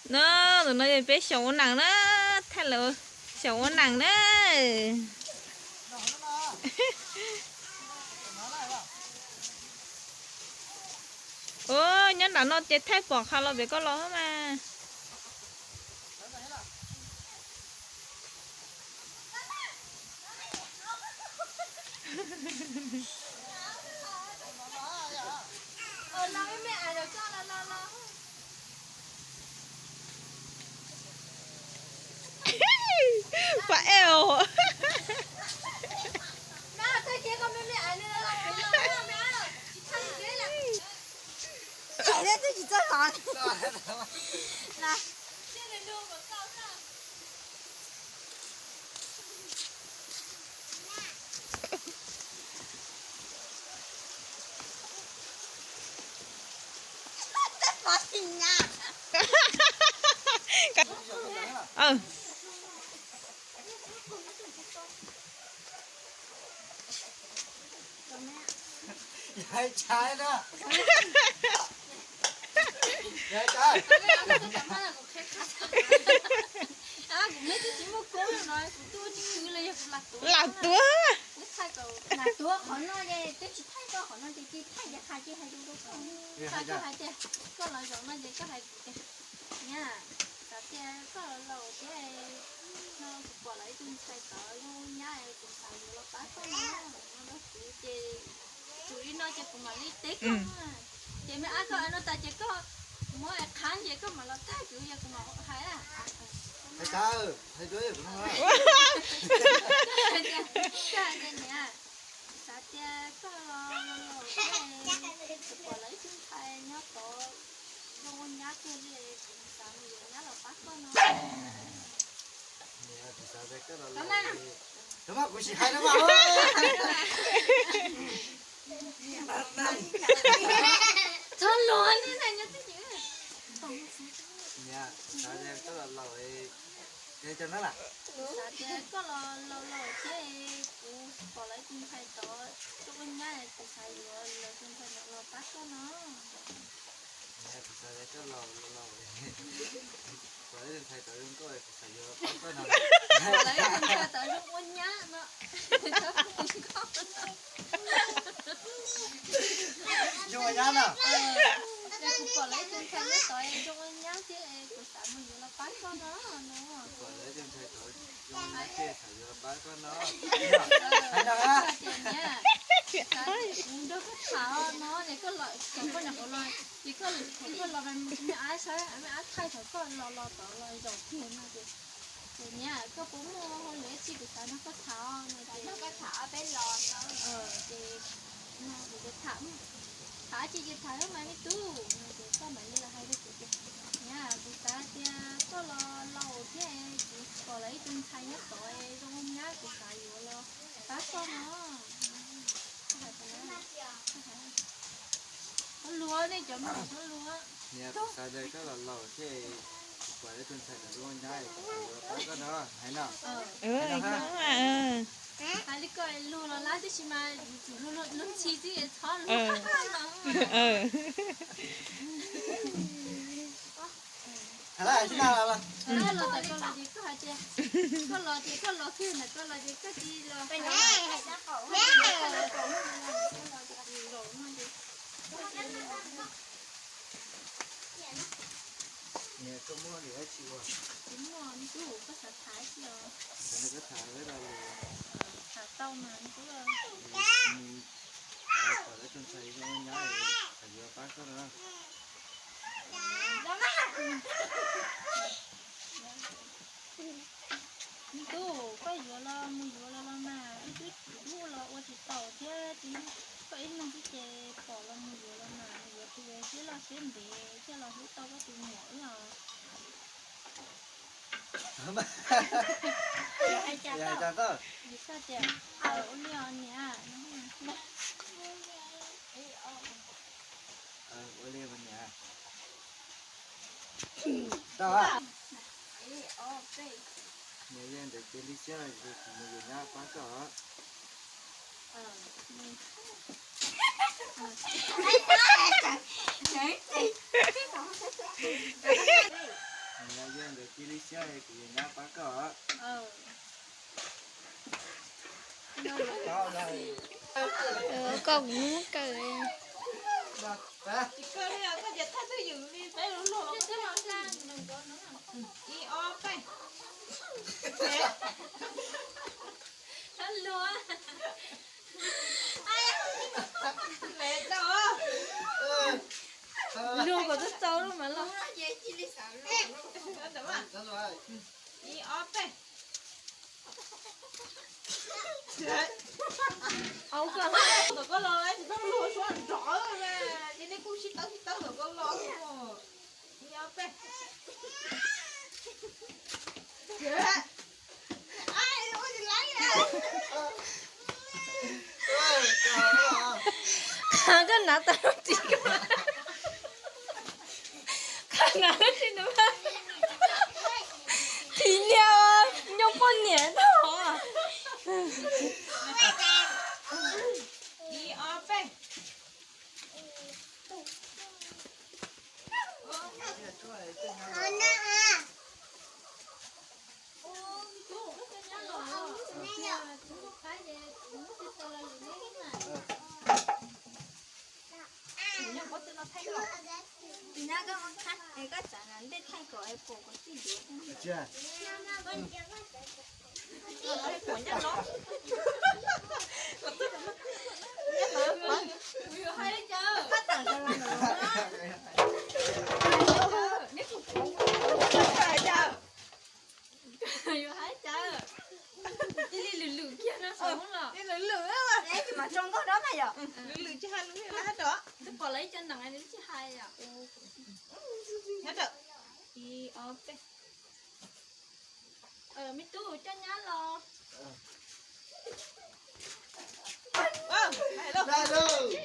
No, tus no yog peb xyaum ua neej na, thaij lawv xyaum ua neej na. Ua, nyob nram no ces thaij pom qhov los pem koj los mas. Pom eo. Lam tuav. Qhov no ces twb tsis thaij koj, qhov no ces thaij ces qhov ces hais rau koj, hais tias koj los zaum no ces koj hais tias, niam, xav tias koj los laus thiab no, kuv pom lawv ib tug ntxhais tod zoo nyab, kuv xav yuav los pab koj no, no rau kuv ces tsum li no ces kuv mam li teb koj. Ces me ab koj no tas ces koj muab qhab ces koj mam los tag kuv, yog kuv mam hais. Koj hais tias, niam, xav tias koj los laus thiab, kuv pom lawv ib tug ntxhais nyob tod zoo ua nyab tiag li, kuv xav mus yuav nyab los pab koj no. Kuv sim hais no mas. Txhob luag li na, nyob twj ywm. Niam, kuv xav tias koj los laus, kuv xav tias koj los laus laus thiab, kuv pom lawv ib tug ntxhais tod zoo ua nyab, kuv xav yuav lawv tus ntxhais ntawd los pab koj no. Niam, kuv xav tias koj los laus laus, pom lawv ib tug ntxhais tod zoo nkauj, kuv xav yuav los pab koj no. Pom lawv ib tug ntxhais tod zoo ua nyab no. Zoo ua nyab no. Kuv pom lawv ib tug ntxhais nyob tod zoo ua nyab thiab, kuv xav mus yuav los pab koj no no. Pom lawv ib tug ntxhais tod zoo ua nyab thiab, xav yuav los pab koj no. Hais no, kuv nrog koj tham no, ces koj los, koj los, ces koj, koj los me ab saib, me ab thaij thaum koj los los tod los zaum kiag no ces, ces niam, koj puas muaj hauj lwm dab tsi kuv xav nrog koj tham no ces, koj tham ob peb los no. Ces kuv tham, tham dab tsi ces tham xwb mas me tub no ces koj mam li los hais rau kuv tias, niam, kuv xav tias koj los laus thiab, kuv pom lawv ib tug ntxhais nyob tod zoo ua nyab, kuv xav yuav los pab koj no. Txhob luag, nej cov me nyuam txhob luag. Niam, kuv xav tias koj los laus thiab, kuv pom lawv ib tug ntxhais tod zoo ua nyab, kuv xav yuav los pab koj no, hais no. Hais li koj luag los lab tib si mas yuav tsum luag ntxhi xwb, txhob luag. Koj los txog koj los ces koj hais tias, koj los ces koj los kiag ntawm koj los ces koj cia li los. Niam, koj muaj lwm dab tsi ua? Tsis muaj me tub, koj xav tham dab tsi os? Xav nrog koj tham peb lo lus. Tham tau mas me tub. Pom lawv tus ntxhais zoo nyab, xav yuav pab koj no. Me tub, koj yuav los mus yuav los los mas, wb twb ua los ua tsis tau thiab, koj ib leeg xwb ces pom los mus yuav los mas, mus yuav tus siab loj siab ntev thiaj los hlub tau koj tus muam wb os. Hais cas tau? Vim koj tias, ua li os niam. Ua li mas niam. Tau. Niam, yog ntawd ces li siab no kuv mus yuav nyab pab koj. Yog nkawd cia li siab kuv yuav nyab pab koj. Koj kuv muab kaw. Ib ob peb. Luag kom txaus txaus lub mas los. Ib ob peb. Au koj. Thaum koj los tsis tau luag suab nrov, ces nej kuj sib tawb sib tawb thaum koj los. Ib ob peb. Koj hnav tau lub tsis, koj hnav lub tsis nws mas thim niag nyob poj niam no. Ib ob peb. Tus nyab koj mus qhab es koj txav ntej thaij kom es pom kom txij ntuav. Yuav hais cas, cia li lwm lwm kiag no xwb los. Lwm lwm, tsis mas tso nkauj no mas yom. Lwm lwm tsis hais lus li hab rau. Twb pom lawv ib co nees nws tsis hais yom. Hab rau. Ib ob peb. Me tub coj nyab los. Hais lauj.